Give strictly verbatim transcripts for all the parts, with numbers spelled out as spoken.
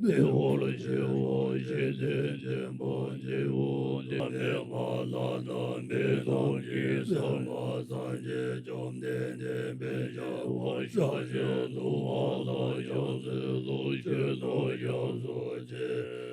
ནི་འཁོར་བྱེ་བ་བཞི་སྟེ་ཆེན་པོ་བཅུ་དྲུག་སྟེ། མི་མ་ལ་ན་མི་ཐོག་གི་སེམས་དཔའ་སངས་རྒྱས་བཅོམ་ལྡན་འདས་དཔེ་བྱ་བ་ཤཱཀྱ་ཐུབ་པ་ལ་ཕྱག་འཚལ་ལོ། ཆོས་ལ་སྐྱབས་སུ་མཆི།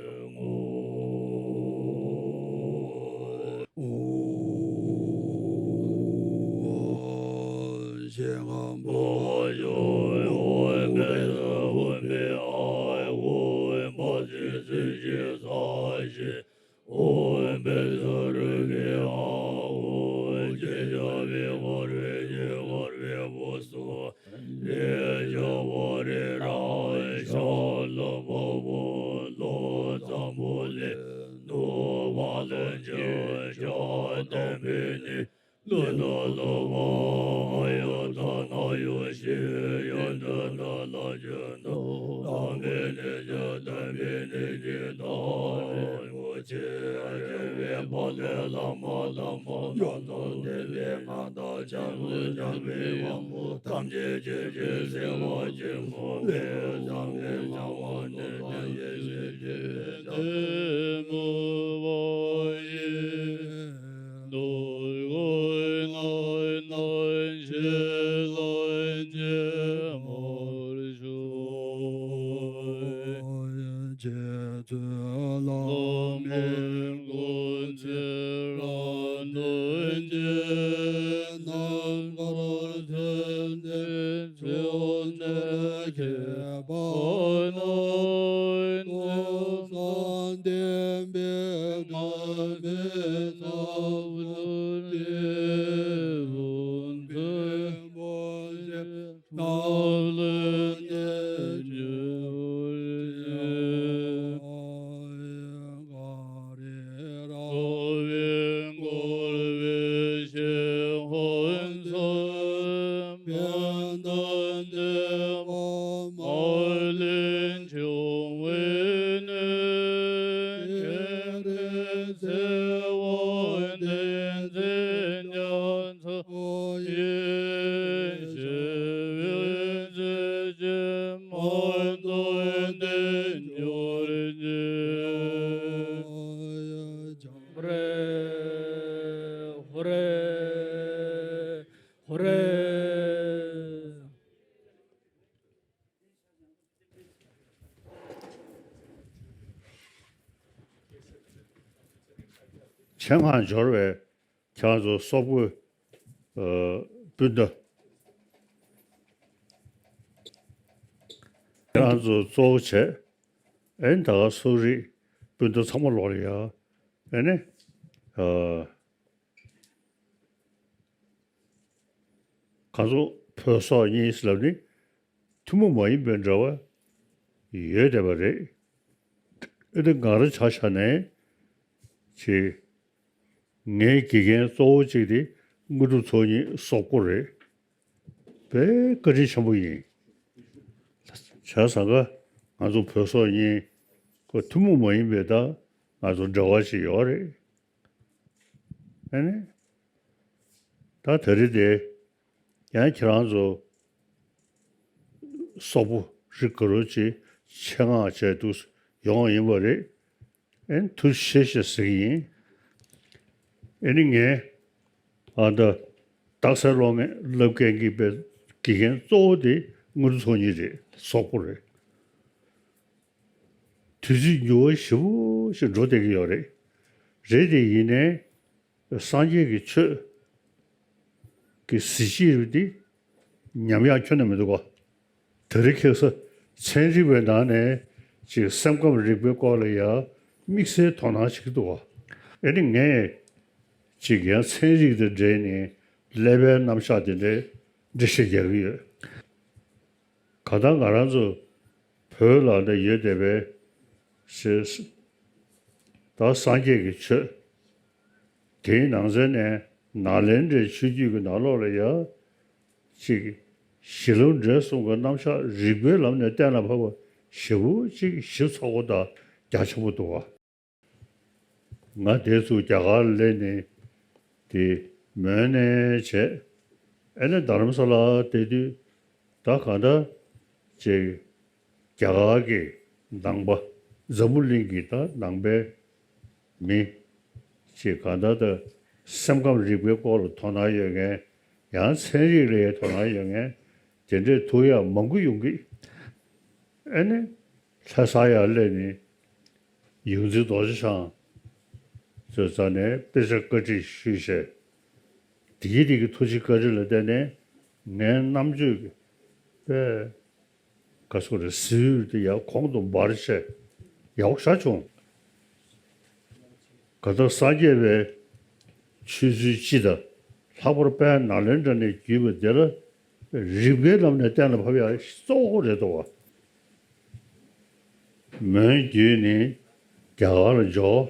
ཆེད་མངགས་འབྱོར་བའི་ཁྱེད་རང་ཚོ་སོག་པོའི་སྤུན་ཟླ། ཁྱེད་རང་ཚོ་གཙོ་བོ་བྱས། ཨེ་ནི་ད་ག་སོག་རིགས་སྤུན་ཟླ་ཚང་མ་ལོག་ལ་ཡ། ཨེ་ནི་གང་ཚོ་བོད་སོག་གཉིས་ལབ་ནི་ཐུན་མོང་མ་ཡིན་པའི་འབྲེལ་བ་ཡོད་བསྡད་པ་རེད། ཨེ་ནི་ང་རང་ཆ་བཞག་ནས་ཅིག་ངའི་དགེ་རྒན་གཙོ་བོ་གཅིག་དེ་དངོས་གྲུབ་ཚོགས་གཉིས་སོག་པོ་རེད། དཔེ་བཀའ་དྲིན་ཆེན་པོ་ཡིན། བྱས་ཙང་ཀ་ང་ཚོ་བོད་སོག་གཉིས་ཀ་ཐུན་མོང་མ་ཡིན་པའི་ད་ང་ཚོ་འབྲེལ་བ་ཞིག་ཡོད་རེད། ཨ་ནི་ད་ད་རེས་དེ་ཡང་ཁྱེད་རང་ཚོ་སོག་པོ་རིགས་ག་རུ་ཅིག་ཆེད་མངགས་བྱས་འདུག་ཡོང་བ་ཡིན་པ་རེད། ཨེ་ནི་ཐུགས་རྗེ་ཆེ་ཞེས་ཟེར་གྱི་ཡིན། ཨེ་ནི་ངས་ཨ་ད་རྟགས་གསལ་སློབ་གཉེར་བསླབ་མཁན་གྱི་དཔེ་དགེ་རྒན་གཙོ་བོ་དེ་དངོས་གྲུབ་ཚོགས་གཉིས་རེད། སོག་པོ་རེད། དུས་ཚོད་འགྱུར་བ་ཞེ་པོ་ཞིག་འགྲོ་བསྡད་ཀྱི་ཡོད་རེད། རེད་དེ་ཡིན་ནའི་སངས་རྒྱས་ཀྱི་ཆོས་ཀྱི་གཟི་བརྗིད་རེད་དེ་ཉམས་ཡག་ཁྱོན་ནས་མི་འདུག་ག་ད་རེས་ཁ་སང་ཚན་རིག་པའི་ནང་ནས་ཅིག་སེམས་ཁམས་རིག་པའི་སྐོར་ལ་ཡང་དམིགས་བསལ་དོ་སྣང་བྱེད་ཀྱི་འདུག་ག་ཨེ་ནི་ངས་ཅིག་ཡང་ཚན་རིག་དང་འབྲེལ་ནས་ཀླད་པའི་རྣམ་གཞག་དེ་འདྲའི་ འགྲེལ་བཤད་རྒྱག་གི་ཡོད། གང་ལྟར་ང་རང་ཚོ་བོད་ལ་འདི་ཡོད་བསྡད་པའི་ཞེས་ད་སངས་རྒྱས་ཀྱི་ཆོས། དེའི་ནང་ཚན་ནས་ནཱ་ལེནྡྲའི་ཆོས་བརྒྱུད་ཀྱི་ནང་ལོགས་ལ་ཡ་གཅིག་གཞི་ལུགས་འབྲས་གསུམ་གྱི་རྣམ་གཞག་རིགས་པའི་ལམ་ནས་གཏན་ལ་ཕབ་པ་ཞེ་པོ་གཅིག་ཞིབ་ཚགས་པོ་དང་རྒྱ་ཆེན་པོ་འདུག་བ། ང་དེ་ཚོ་རྒྱ་གར་སླེབས་ནས་དེ་མོན་ནས་བྱས། ཨེ་ནས་རྡ་རམ་ས་ལ་བསྡད་དུས་ད་གང་ལྟར་ཅིག་རྒྱ་གར་གྱི་ནང་པ་འཛམ་བུ་གླིང་གི་ད་ནང་པའི་མི་ཅིག་གང་ལྟར་ད་སེམས་ཁམས་རིག་པའི་སྐོར་ལ་དོ་སྣང་ཡོད་མཁན། ཡང་ཚན་རིག་ལ་དོ་སྣང་ཡོད་མཁན་དེ་འདྲའི་ཐུག་ཡག་མང་པོ་ཡོང་གི། ཨེ་ནི་ལྷ་ས་ཡར་སླེབས་ནས་ཡོངས་འཛིན་རྡོ་རྗེ་འཆང་ཚོའི་རྩ་ནས་དཔེ་ཆ་བཀའ་འདྲི་ཞུས་བྱས། དེའི་རིགས་ཀྱི་ཐུགས་རྗེ་བཀའ་དྲིན་ལ་བརྟེན་ནས་ངའི་རྣམ་དཔྱོད་ཀྱི་དཔེ་ག་ཚོད་རེད་ཟེར་དེ་ཡང་གོང་དུ་འབར་བྱས་ཡག་པོ་ཞེ་དྲག་བྱུང་། གང་ལྟར་སངས་རྒྱས་པའི་ཆོས་ཚུལ་སྤྱི་དང་ལྷག་པར་དཔལ་ནཱ་ལེནྡྲ་ནས་བརྒྱུད་པ་དེ་ལ་རིགས་པའི་ལམ་ནས་གཏན་ལ་ཕབ་ཡག་གཙོ་བོ་རེད་འདུག་བ། མོན་བརྒྱུད་ནས་རྒྱ་གར་ལ་འབྱོར།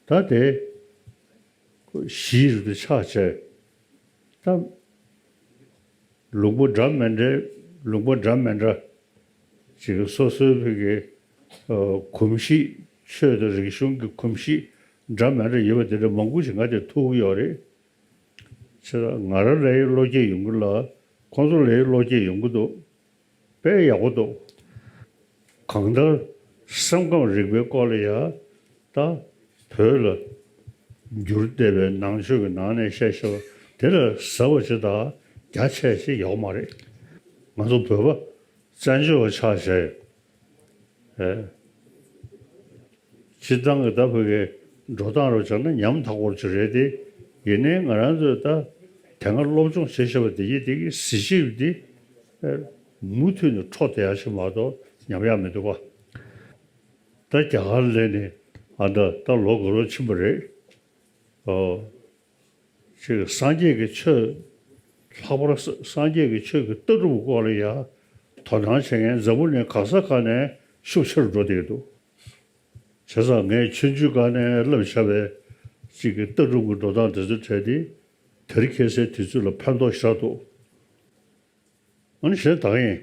ད་དེ་གཞིའི་རིགས་དེ་ཆགས་བྱས། ད་ལུང་པ་འདྲ་མི་འདྲ། ལུང་པ་འདྲ་མི་འདྲ་ཅིག་སོ་སོའི་བོད་ཀྱི་ཨ་གོམས་གཤིས། ཆོས་དང་རིག་གཞུང་གི་གོམས་གཤིས་འདྲ་མི་འདྲ་ཡོད་པ་དེ་འདྲ་མང་པོ་ཞིག་ང་དེ་ཐུག་གི་ཡོད་རེད། བྱས་ཙང་ང་རང་ལ་ཡི་བློ་སྐྱེད་ཡོང་གི་ལ། ཁོང་ཚོ་ལ་ཡི་བློ་སྐྱེད་ཡོང་གི་འདུག་དཔེ་ཡག་པོ་འདུག་གང་ལྟར་སེམས་ཁམས་རིག་པའི་སྐོར་ལ་ཡ་ད་བོད་ལ་འགྱུར་བསྡད་པའི་ནང་ཆོས་ཀྱི་ནང་ནས་བཤད་བཤད་པ་དེ་ལ་ཟབ་པ་ཅིག་དང་རྒྱ་ཆེ་ཞིག་ཡོད་མ་རེད། ང་ཚོ་བོད་པ་བཙན་བྱོལ་བ་ཆགས་བྱས། ཨེ། སྤྱིར་བཏང་གི་ད་བོད་ཀྱི་འགྲོ་སྟངས་རུ་བྱས་ན་ཉམ་ཐག་པོ་ཅིག་རེད་དེ། ཡིན་ནའི་ང་རང་ཚོས་ད་དེ་སྔ་སློབ་སྦྱོང་བྱས་བཞག་པ་དེ་ཡིས་དེ་གི་གཟི་བརྗིད་འདི་ཨེ་མུ་མཐུད་ནས་འཕྲོ་བསྡད་ཡག་ཞིག་མ་གཏོགས་ཉམས་ཡག་མི་འདུག་ག་ད་རྒྱ་གར་སླེབས་ནས་ཨ་ད་ད་ལོ་འགའ་རོ་ཕྱིན་པ་རེད། ཨོ། ཅིག་སངས་རྒྱས་ཀྱི་ཆོས། ལྷག་པར་ས་སངས་རྒྱས་ཀྱི་ཆོས་ཀྱི་ལྟ་གྲུབ་སྐོར་ལ་ཡང་དོ་སྣང་བྱེད་མཁན་འཛམ་བུ་གླིང་གང་ས་གང་ནས་ཤུགས་ཆེ་རུ་འགྲོ་བསྡད་འདུག་བྱས་ཙང་ངས་ཆུང་ཆུང་སྒང་ནས་བསླབས་བཞག་པའི་ཅིག་གི་ལྟ་གྲུབ་ཀྱི་འགྲོ་སྟངས་དེ་ཚོ་བྲལ་ཏེ། དེ་རིང་ཁ་སང་དུས་ཚོད་ལ་ཕན་ཐོགས་ཞེ་དྲག་འདུག་ཨ་ནི་གཞན་ད་ག་ཡིན།